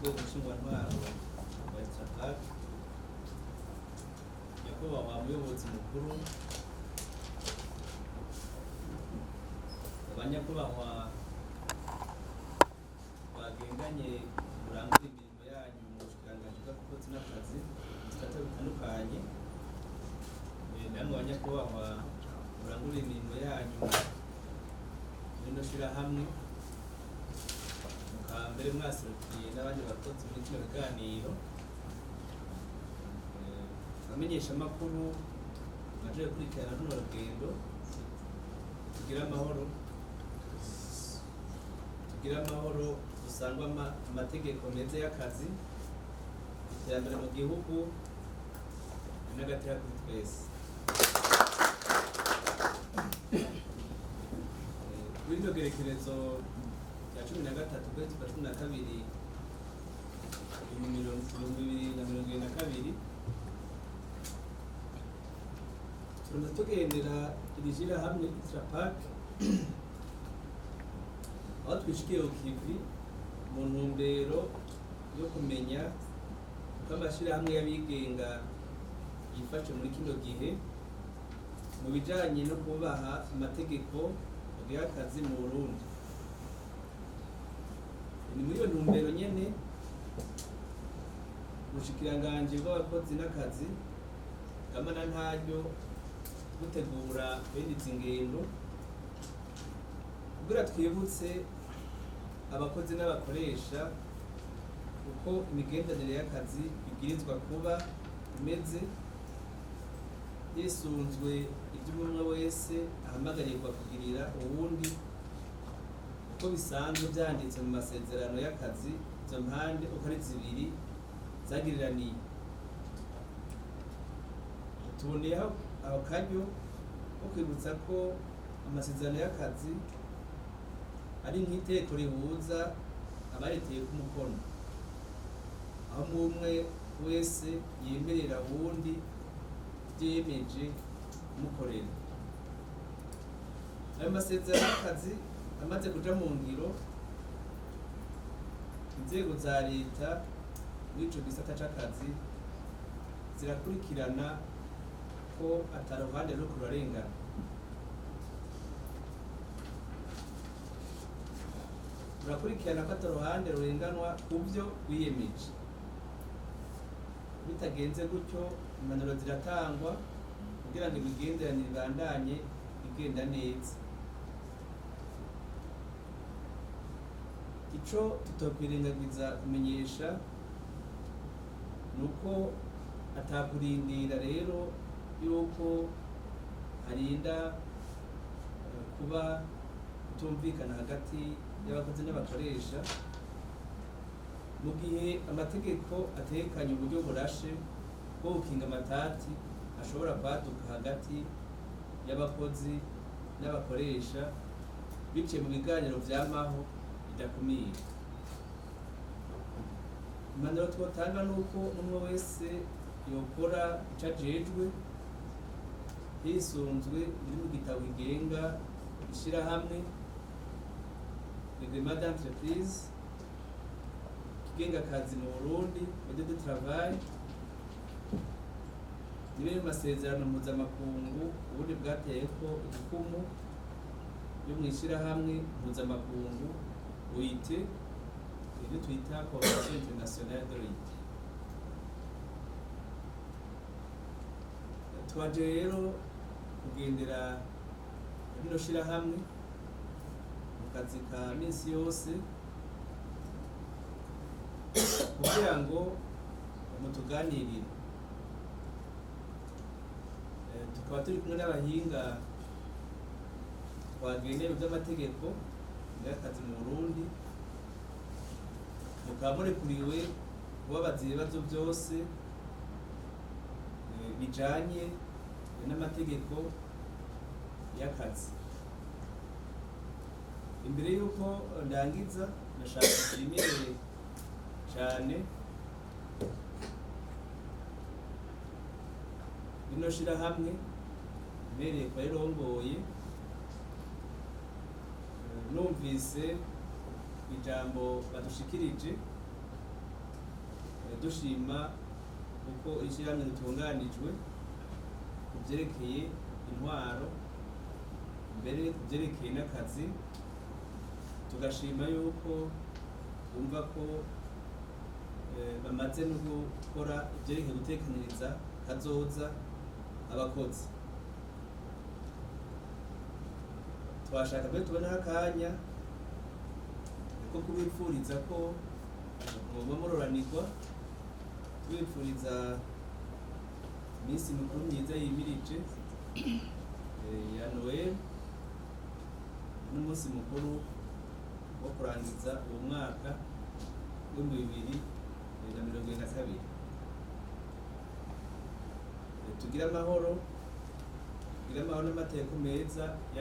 Urwego nshingwantwaro rwa Istrapac, nyakubahwa muyobozi mukuru, abanyakubahwa bagendanye murangura imirimo yanyu mu bushikiranganji bw'abakozi n'akazi mu bisata bitandukanye, namwe banyakubahwa murangura imirimo yanyu muri rino shirahamwe, mukaba mbere mwaserukiye n'abandi bakozi muri kino biganiro, abamenyeshamakuru baje gukurikirana runo rugendo, tugire amahoro, tugire amahoro, dusangwe amategeko meza y'akazi, iterambere mu gihugu n'agateka kuri twese. Kuri rino gerekerezo rya 13 ukwezi kwa 12 2022, turamaze tugendera iri shirahamwe Istrapac aho twishikiye ku kivi mu ntumbero yo kumenya uko amashirahamwe y'abigenga yifashe muri kino gihe mu bijanye no kubaha amategeko y'akazi mu Burundi. Ni muri iyo ntumbero nyene ubushikiranganji bw'abakozi n'akazi bwama na ntaryo butegura bene izi ngendo kugira twibutse abakozi n'abakoresha uko imigenderanire y'akazi ibwirizwa kuba imeze hisunzwe ibyo umwe wese ahamagarirwa kugirira uwundi uko bisanzwe vyanditse mu masezerano y'akazi izo mpande uko ari zibiri zagiriraniye. Tuboneyeho aho karyo ko kwibutsa ko amasezerano y'akazi ari nk'iteko rihuza abariteyeko umukono, aho umwe wese yemerera uwundi ivyo yiyemeje kumukorera. Ayo masezerano y'akazi amaze kuja mu ngiro, inzego za leta muri ico gisata c'akazi zirakurikirana ko ata ruhande ruriko rurarengana. Rurakurikirana ko ata ruhande rurenganwa kuvyo rwiyemeje. Bitagenze gutyo, impanuro ziratangwa kugira ngo imigenderanire ibandanye igenda neza. Ico tutokwirengagiza kumenyesha nuko atakurindira rero yuko harinda kuba kutumvikana hagati y'abakozi n'abakoresha mu gihe amategeko atekanye uburyo burashe bwo gukinga amatati ashobora kwaduka hagati y'abakozi n'abakoresha biciye mu biganiro vyamaho bidakumira. Impanuro twotanga nuko umwe wese yokora ico ajejwe hisunzwe ibiri mu gitabo kigenga ishirahamwe Règlement d'entreprise kigenga akazi mu Burundi, Code de travail, n'ibiri mu masezerano mpuzamakungu ubundi bwateyeko igikumu yo mw'ishirahamwe mpuzamakungu OIT, ivyo twita Convention Internationale de l'OIT. Twaje rero kugendera rino shirahamwe mu kazi ka minsi yose kugira ngo mutuganirire. Tukaba turi kumwe n'abahinga twagendera ivy'amategeko y'akazi mu Burundi, mukaba murekuriwe kubabaza ibibazo vyose bijanye n'amategeko y'akazi. Imbere y'uko ndangiza, ndashaka nshimire cane rino shirahamwe mbereye kuba rirongoye. Numvise ijambo badushikirije. Dushima uko ishyirahamwe ritunganijwe ku byerekeye intwaro, mbere ku byerekeye n'akazi. Tugashima yuko bumva ko bamaze no gukora ibyerekeye gutekaniriza kazoza abakozi. Twashaka mbere tuboneho akanya ko kubipfuriza ko mwoba muroranirwa, tubipfuriza iminsi mikuru myiza yimirije ya Noel n'umunsi mukuru wo kurangiza uwo mwaka w'2022. Tugire amahoro, tugire amahoro n'amateko meza ya